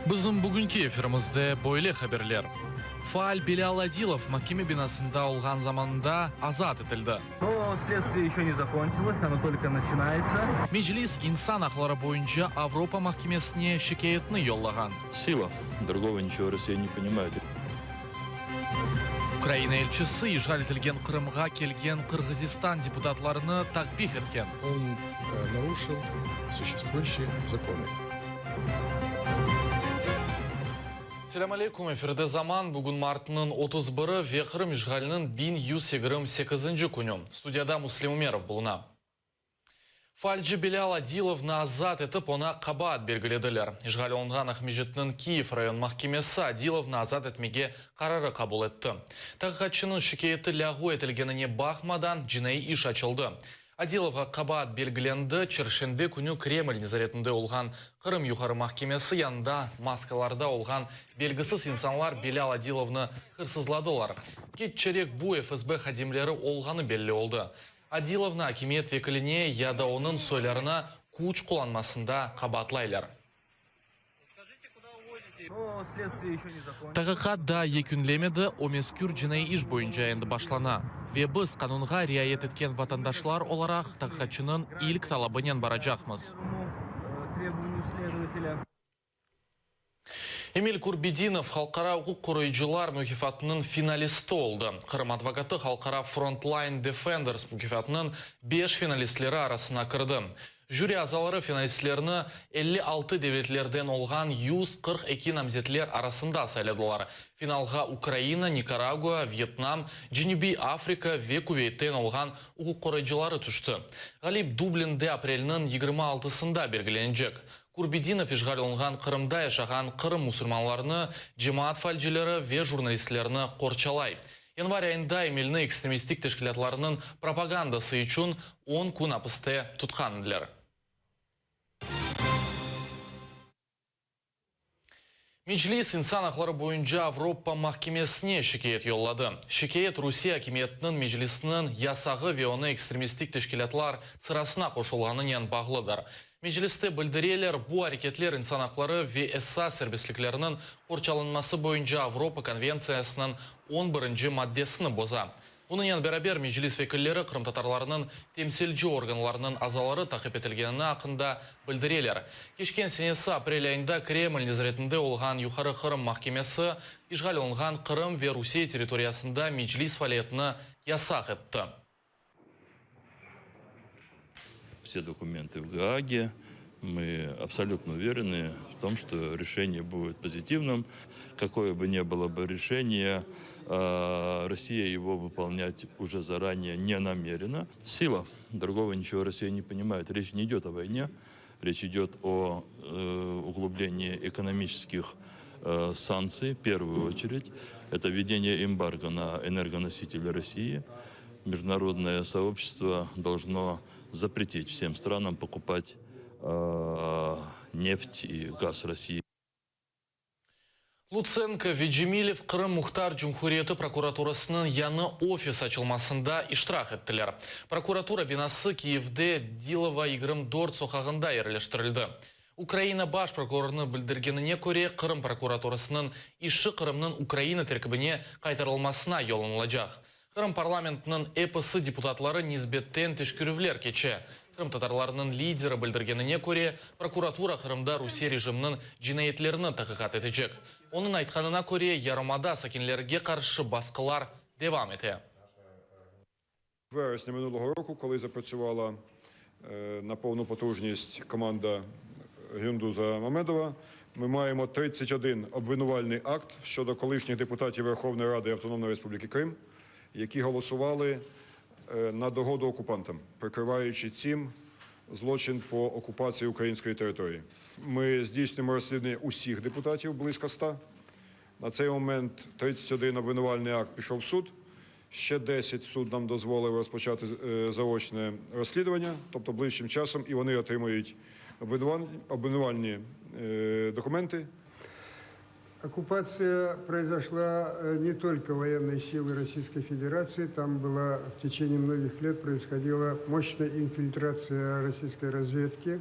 Bizim bugünki efirimizde böyle haberler. Faal Bilâl Adilov makeme binasında olğan zamanında azat etildi. No, следствие еще не закончилось, оно только начинается. Meclis İnsan aqları boyunca Avropa mahkemesine şikâyetni yollağan. Сила. Другого ничего Россия не понимает. Ukraina elçisi işğal etilgen Qırımğa kelgen Qırğızistan deputatlarını takbih etken. Он нарушил существующие законы. Selâm aleyküm, efirde Zaman, bugün martnıñ 31-i ve Qırım işğaliniñ 1128-nci künü. Studiyada Müslim Ümerov buluna. Faalci Bilâl Adilovnı azat etip, oña qabaat belgilediler. İşğal olunğan Aqmescitniñ Kiyev rayon mahkemesi Adilovnı azat etmege qararı qabul etti. Taqiqatçınıñ şikâyeti lâğu etilgenine baqmadan, cinaiy iş açıldı. Adilovğa qabaat belgilendi, çarşenbe künü Kreml nezaretinde olğan Qırım Yuqarı mahkemesi yanında maskalarda olğan belgisiz insanlar Bilâl Adilovnı hırsızladılar. Keççerek bu FSB hadimleri olğanı belli oldı. Adilovnı akimiyet vekiline ya da onıñ soylarına küç qullanmasında qabaatlaylar. Taqiqat daa yekünlemedi, o mezkür cinaiy iş boyunca endi başlana. Ve biz, qanunğa riayet etken vatandaşlar olaraq, taqiqatçınıñ ilk talabınen baracaqmız. Emil Kurbedinov halqara uquq qoruyıcılar mukâfatınıñ finalisti oldı. Qırım advokatı halqara Front Line Defenders mukâfatınıñ beş finalistleri arasına kirdi. Jüri azaları finalistlerni 56 devletlerden olğan 142 namzetler arasında sayladılar. Finalğa Ukraina, Nikaragua, Vyetnam, Cenübiy Afrika ve Küveytten olğan uquqqoruyıcıları tüşti. Ğalip Dublinde aprelniñ 26-sında belgilenecek. Kurbedinov işğal olunğan Qırımda yaşağan Qırım musulmanlarını, cemaat faalcileri ve jurnalistlerni qorçalay. Yanvar ayında Emilni ekstremistik teşkilâtlarnıñ propagandası içün on kün apiste tutqan ediler. Meclis İnsan aqları boyunca Avropa mahkemesine şikâyet yolladı. Şikâyet Rusiye akimiyetiniñ Meclisniñ yasağı ve onı ekstremistik teşkilâtlar sırasına qoşulğanınen bağlıdır. Mecliste bildireler, bu areketler insan aqları ve esas serbestlikleriniñ qorçalanması boyunca Avropa konventsiyasınıñ on birinci maddesini boza. Bunıñnen beraber Meclis vekilleri qırımtatarlarnıñ temsilci organlarınıñ azaları taqip etilgenini aqqında bildireler. Keçken senesi aprel ayında Kreml nezaretinde olğan Yuqarı Qırım mahkemesi işğal olunğan Qırım ve Rusiye territoriyasında Meclis faaliyetini yasaq etti. Все документы в Гааге. Мы абсолютно уверены в том, что решение будет позитивным. Какое бы ни было бы решение, Россия его выполнять уже заранее не намерена. Сила. Другого ничего Россия не понимает. Речь не идет о войне. Речь идет о углублении экономических санкций, в первую очередь. Это введение эмбарго на энергоносители России. Международное сообщество должно запретить всем странам покупать нефть и газ России. Lutsenko ve Cemilev Qırım Muhtar Cumhuriyeti prokuraturasınıñ yañı ofis açılmasında iştirak ettiler. Prokuratura binası Kiyevde Dilova 24 soqağında yerleştirildi. Ukraina Baş prokurorınıñ bildirgenine köre, Qırım prokuraturasınıñ işi Qırımnıñ Ukraina terkibine qaytarılmasına yollanılacaq. Qırım parlamentiniñ episi deputatları nisbetten teşkerüvler keçe. Qırımtatarlarnıñ lideri bildirgenine köre, prokuratura Qırımda Rusiye rejiminiñ cinayetlerini taqiqat etecek. Onıñ aytqanına köre, yarımada sakinlerge qarşı basqılar devam ete. Вересня минулого року, коли запрацювала на повну потужність команда Гюндуза Мамедова, ми маємо 31 обвинувальний акт щодо колишніх депутатів Верховної Ради Автономної Республіки Крим, які голосували на догоду окупантам, прикриваючи цим злочин по окупації української території. Ми здійснюємо розслідування усіх депутатів, близько 100. На цей момент 31 обвинувальний акт пішов в суд. Ще 10 суд нам дозволив розпочати заочне розслідування, тобто ближчим часом і вони отримають обвинувальні документи. Оккупация произошла не только военной силой Российской Федерации, там была в течение многих лет происходила мощная инфильтрация российской разведки.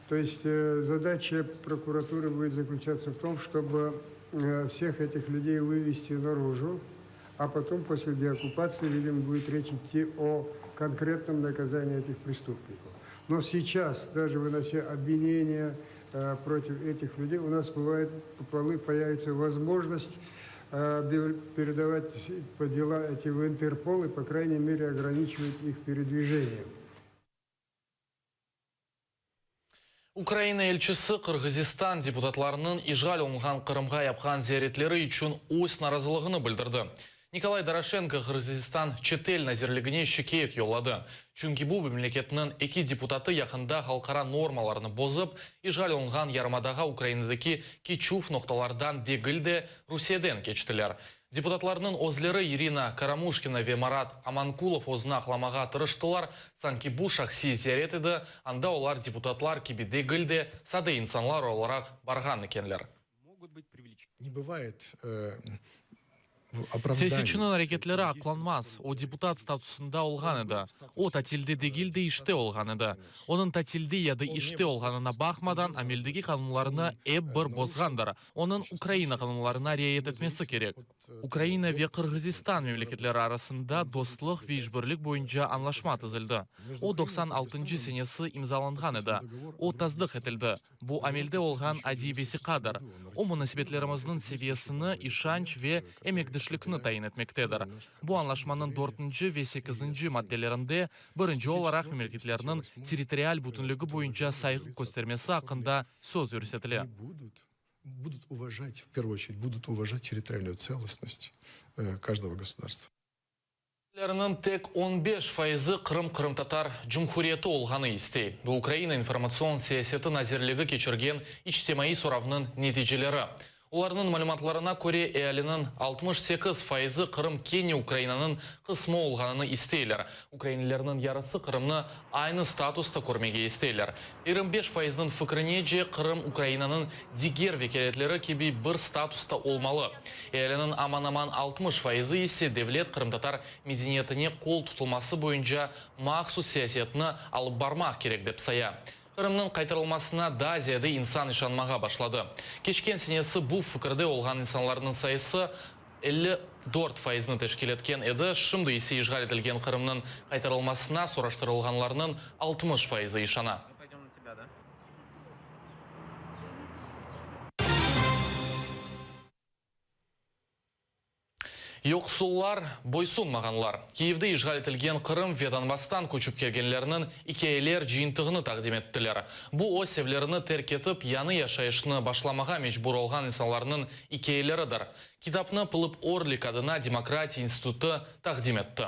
То есть э, задача прокуратуры будет заключаться в том, чтобы э, всех этих людей вывести наружу, а потом после деоккупации, видимо, будет речь идти о конкретном наказании этих преступников. Но сейчас, даже вынося обвинения э, против этих людей, у нас бывает, появится возможность э, передавать по дела эти в Интерпол и, по крайней мере, ограничивать их передвижение. Ukraina elçisi Qırğızistan deputatlarınıñ işğal olunğan Qırımğa yapqan ziyaretleri içün öz narazılığını bildirdi. Nikolay Doroşenko Qırğızistan çetel nazirligine şikâyet yolladı. Çünki bu memleketniñ eki deputatı yaqında halqara normalarnı bozıp, işğal olunğan yarımadağa Ukrainadaki keçüv noqtalardan degil de, Rusiyeden keçtiler. Deputatlarnıñ özleri İrina Karamuşkina ve Marat Amankulov özüni aqlamağa tırıştılar, sanki bu şahsiy ziyaret edi, anda olar deputatlar kibi degil de, sade insanlar olaraq barğan ekenler. Ne bıvaet Siyasetçiniñ areketleri aqlanmaz. O, deputat statusında olğan edi. O, tatilde degil de, işte olğan edi. Onıñ tatilde ya da işte olğanına baqmadan, ameldeki qanunlarnı ep bir bozğandır. Onıñ Ukraina qanunlarına riayet etmesi kerek. Ukraina ve Qırğızistan memleketleri arasında dostluq ve işbirlik boyunca añlaşma tizildi. O, 96-ncı senesi imzalanğan edi. O, tasdıq etildi. Bu amelde olğan adiy vesiqadır. O, munasebetlerimizniñ seviyesini, işanç ve emekdeşlikni tayin etmektedir. Bu añlaşmanıñ dörtünci ve sekizinci maddelerinde birinci olaraq memleketlerniñ territorial bütünligi boyunca sayğı köstermesi aqqında söz yürsetile. Будут уважать, в первую очередь, будут уважать территориальную целостность каждого государства. Ealiniñ tek 15 fayızı Qırım qırımtatar cumhuriyeti olğanı istey. Bu Ukraina informatsion siyaseti nazirligi keçirgen içtimaiy soravnıñ neticeleri. Olarnıñ malümatlarına köre, ealiniñ 68 fayızı Qırım kene Ukrainanıñ qısmı olğanını isteyler. Ukrainlilerniñ yarısı Qırımnı aynı statusta körmege isteyler. 25 fayıznıñ fikrinece, Qırım Ukrainanıñ diger vekâletleri kibi bir statusta olmalı. Ealiniñ aman-aman 60 fayızı ise devlet qırımtatar medeniyetine qol tutulması boyunca mahsus siyasetni alıp barmaq kerek, dep saya. Qırımnıñ qaytarılmasına daa ziyade insan işanmağa başladı. Keçken senesi bu fikirde olğan insanlarnıñ sayısı 54 fayıznı teşkil etken edi, şimdi ise işğal etilgen Qırımnıñ qaytarılmasına soraştırılğanlarnıñ 60 fayızı işana. Yoqsullar, boysunmağanlar. Kiyevde işğal etilgen Qırım ve Donbasstan köçip kelgenlerniñ ikâyeler cıyıntığını taqdim ettiler. Bu, öz evlerini terk etip, yañı yaşayışnı başlamağa mecbur olğan insanlarnıñ ikâyeleridir. Kitapnı Pılıp Orlik adına Demokratiya institutı taqdim etti.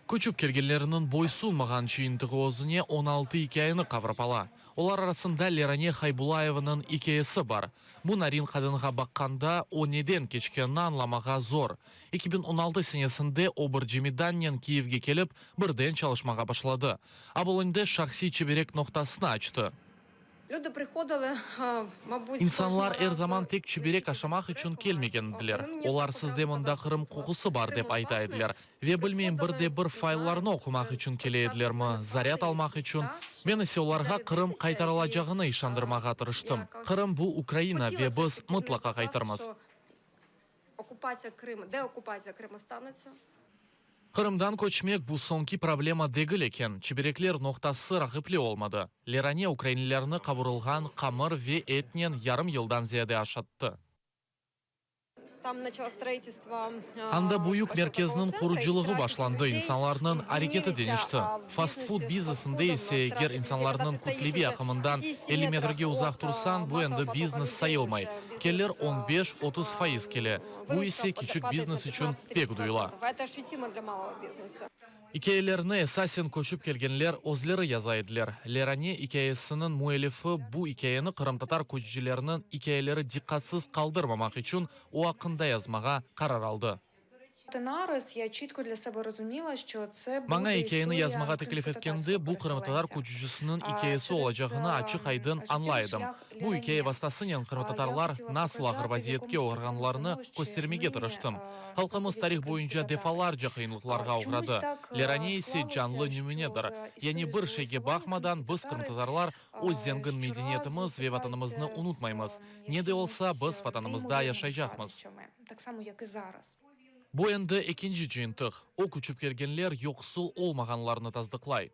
Köçip kelgenlerniñ boysunmağan cıyıntığı özüne 16 ikâyeni qavrap ala. Olar arasında Lerane Haybulayevanıñ ikâyesi bar. Bu narin qadınğa baqqanda, o neden keçkenini añlamağa zor. 2016 senesinde o bir cemidannen Kiyevge kelip, birden çalışmağa başladı. Obolonde şahsiy çiberek noqtasını açtı. İnsanlar er zaman tek çiberek aşamaq içün kelmegen ediler. Olar sizde mında Qırım qoqusı bar dep ayta ediler. Ve bilmeyim bir de bir fayllarnı oqumaq içün kele edilermi, zarâd almaq içün. Men ise olarğa Qırım qaytarılacağını işandırmağa tırıştım. Qırım bu Ukraina ve biz mıtlaqa qaytırmız. Qırımdan köçmek bu soñki problema degil eken, çiberekler noqtası raqipli olmadı. Lerane ukrainlilerni qavurılğan qamır ve etnen yarım yıldan ziyade aşattı. Anda büyük merkezniñ qurucılığı başlandı, insanlarnıñ areketi deñişti. Fast-fud biznesinde ise, eger insanlarnıñ kütleviy aqımından 50 metrge uzaq tursañ, bu endi biznes sayılmay. Kelir on beş, 30% kele, bu ise kiçik biznes içün pek duyula. İkâyelerni esasen köçip kelgenler özleri yaza ediler. Lerane ikâyesiniñ müellifi bu ikâyeni qırımtatar köçücileriniñ ikâyeleri diqqatsız qaldırmamaq içün o aqqında yazmağa qarar aldı. Maña ikâyeni yazmağa teklif etkende, bu qırımtatar köçücisiniñ ikâyesi olacağını açıq-aydın añlay edim. Bu ikâye vastasınen qırımtatarlar nasıl ağır vaziyetke oğrağanlarını köstermege tırıştım. Halqımız tarih boyunca defalarca qıyınlıqlarğa oğradı. Lerane ise canlı nümünedir. Yani bir şeyge baqmadan, biz, qırımtatarlar, öz zengin medeniyetimiz ve Vatanımıznı unutmaymız. Ne de olsa, biz Vatanımızda yaşaycaqmız. Bu endi ekinci cıyıntıq. O, köçip kelgenler yoqsul olmağanlarını tasdıqlay.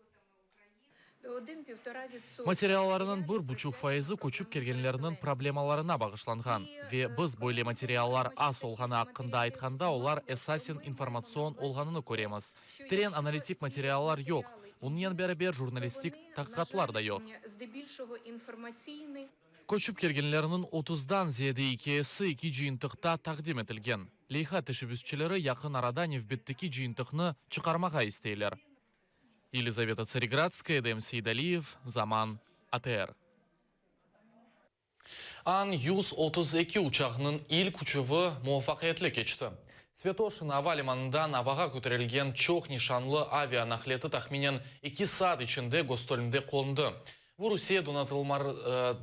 Materiallarınıñ bir buçuq fayızı köçip kelgenlerniñ problemalarına bağışlanğan. Ve biz böyle materiallar az olğanı aqqında aytqanda, olar esasen informatsion olğanını köremiz. Teren analitik materiallar yoq, bunıñnen beraber jurnalistik taqiqatlar da yoq. Köçip kelgenlerniñ otuzdan ziyade ikâyesi eki cıyıntıqta taqdim etilgen. Leyha teşebbüsçileri yaqın arada nevbetteki cıyıntıqnı çıqarmağa isteyler. Yelizaveta Tsaregradskaya, Edem Seydaliyev, Zaman, ATR. An 132 uçağınıñ ilk uçuvı muvafaqiyetli keçti. Svâtoşin ava limanından avağa köterilgen çoq nişanlı avia naqliyatı tahminen eki saat içinde Gostolmde qondı. Bu Rusiye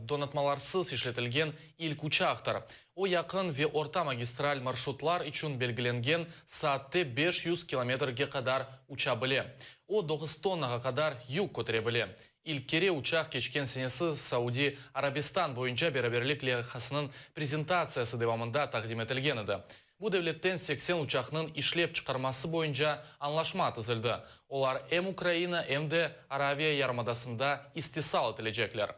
donatmalarsız işletilgen ilk uçaqtır. O, yaqın ve orta magistral marşrutlar içün belgilengen, saatte 500 kilometrge qadar uça bile. O, doquz tonnağa qadar yük kötere bile. İlk kere uçaq keçken senesi Saudiy Arabistan boyunca beraberlik leyhasınıñ prezentatsiyası devamında taqdim etilgen edi. Bu devletten 80 uçaqnıñ işlep çıqarması boyunca añlaşma tizildi. Olar em Ukraina, em de Araviya yarımadasında istisal etilecekler.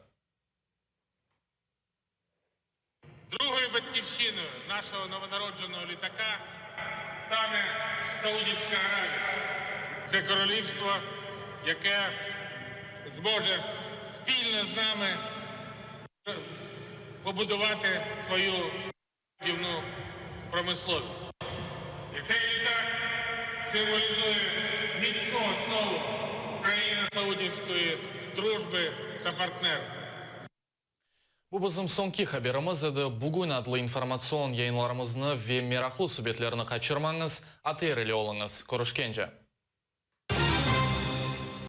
Другою батьківщиною нашого новонародженого літака стане Саудівська Аравія. Це королівство, яке зможе спільно з нами побудувати свою дівну промисловість. І цей літак символізує міцну основу Україно-саудівської дружби та партнерства. Bu bizim soñki haberimiz edi. Bugün adlı informatsion yayınlarımıznı ve meraqlı subetlerni qaçırmañız, ATR ile oluñız. Körüşkence!